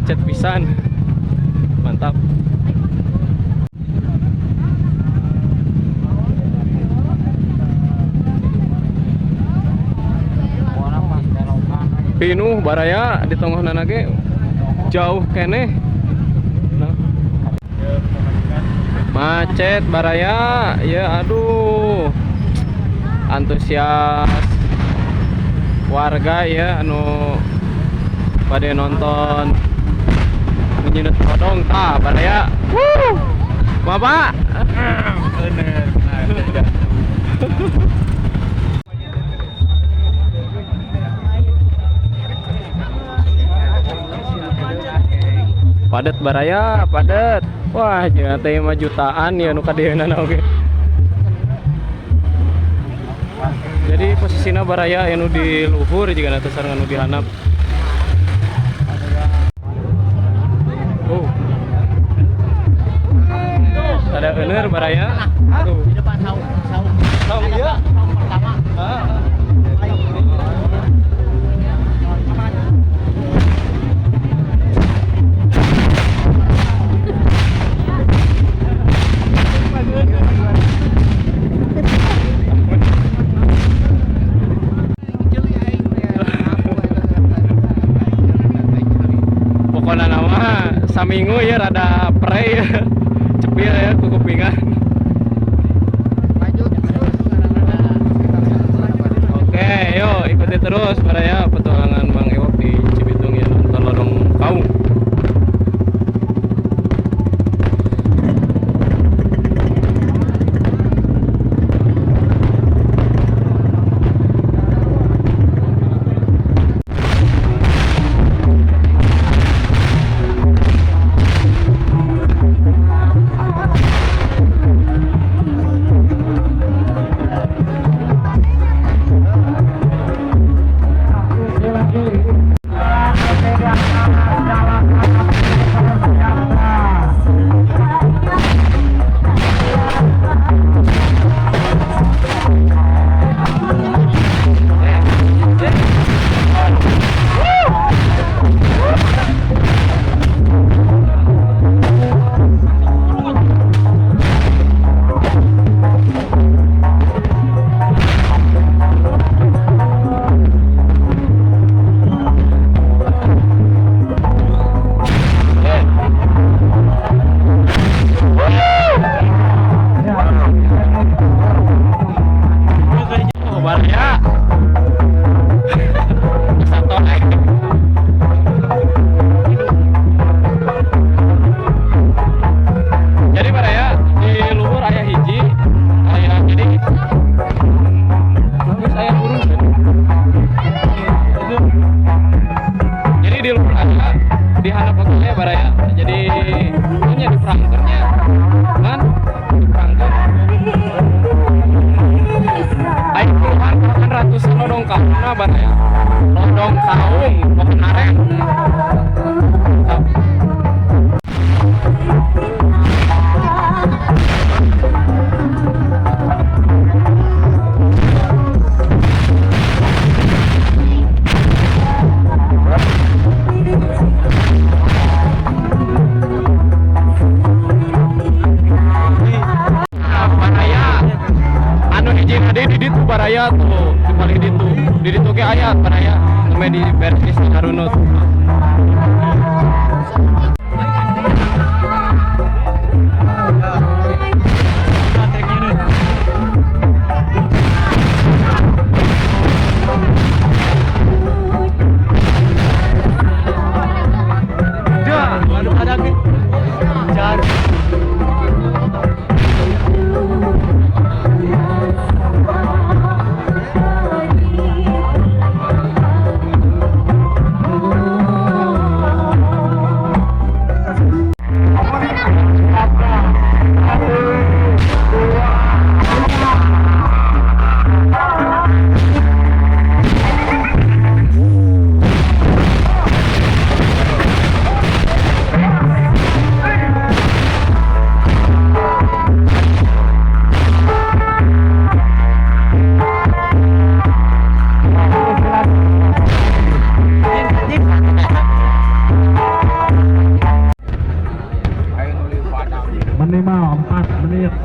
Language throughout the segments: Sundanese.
Macet pisan. Mantap. Pinuh baraya di tonggohna ge jauh keneh. Nah. Macet baraya, ya aduh. Antusias warga ya anu pada nonton menyinut kodong tah baraya. Wuh. Bapak. Bener. Padet baraya, padet. Wah, jangan teh mah jutaan ya nu kadeuna oge. Jadi posisinya baraya anu di luhur jigana teh sareng anu di handap. Oh. Ada euneur baraya. Tuh. Di depan saung, saung. Saung ieu. Saung pertama. Heeh. Pokoknya nama saminggu ya rada prei ya. Cepil ya kukupingan. Oke, yuk ikuti terus baraya petualangan Bang Ewok di Cibitung ya, nonton Lodong Kaung. Lodong Kaung, pohon aren. Baraya, anu hiji tadi di ditu baraya tuh, di paling ditu, di ditu ge aya baraya, sampai di beres harunut.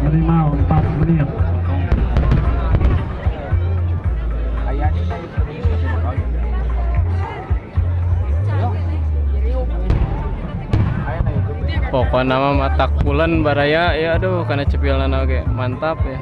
Minimal 4 menit. Pokoknya mah matak pulen baraya ya, aduh karena cepilna oge mantap ya.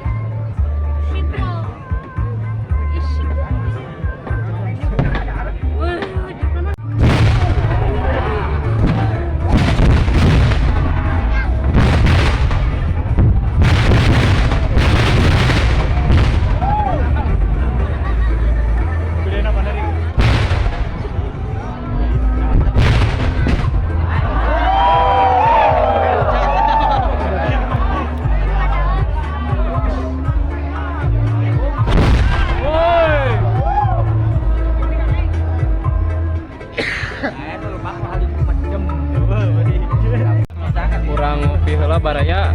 Kurang ngopi heula baraya.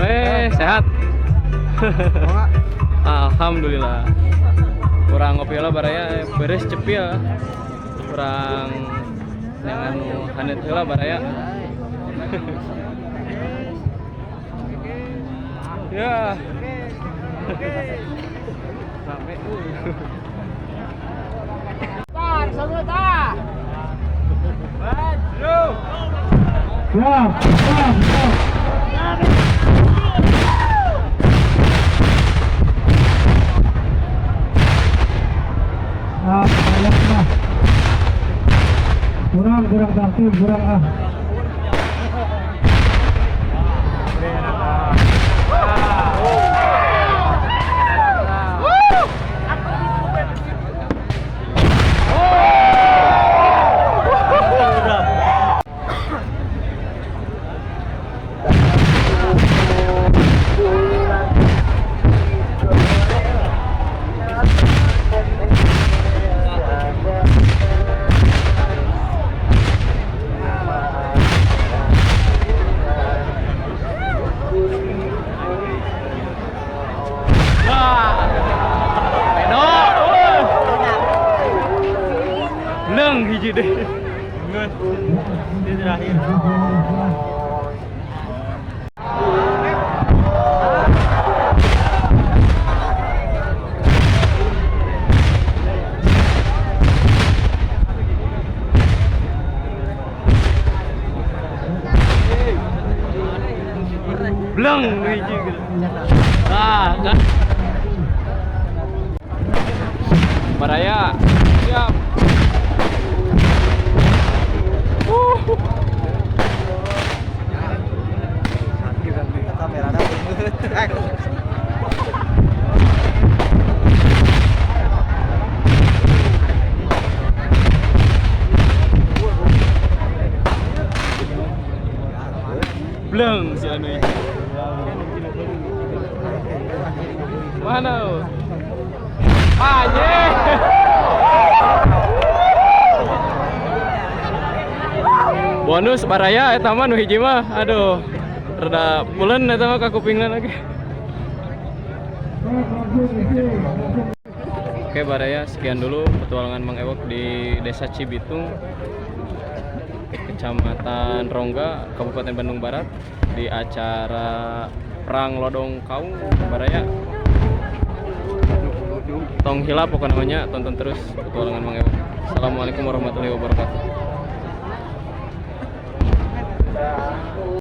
Weh, sehat. Alhamdulillah. Kurang ngopi heula baraya, beres cepil. Kurang jangan hanet heula baraya. Ya. Rame. Siap, siap, siap. Ah, banyak lah. Kurang, kurang tertib, kurang ah. Leung hiji deh. Ini terakhir. Bleng hiji gitu. Ah, kan. Baraya, siap. Bleng si anu ini. Mana? Anjing. Bonus baraya eta mah nu hiji mah. Aduh. Rada pulen eta mah ka kupingna lagi. Oke baraya, sekian dulu petualangan Mang Ewok di Desa Cibitung, Kecamatan Rongga, Kabupaten Bandung Barat, di acara Perang Lodong Kaung baraya. Tong hilap pokoknya namanya, tonton terus petualangan Mang Ewok. Assalamualaikum warahmatullahi wabarakatuh.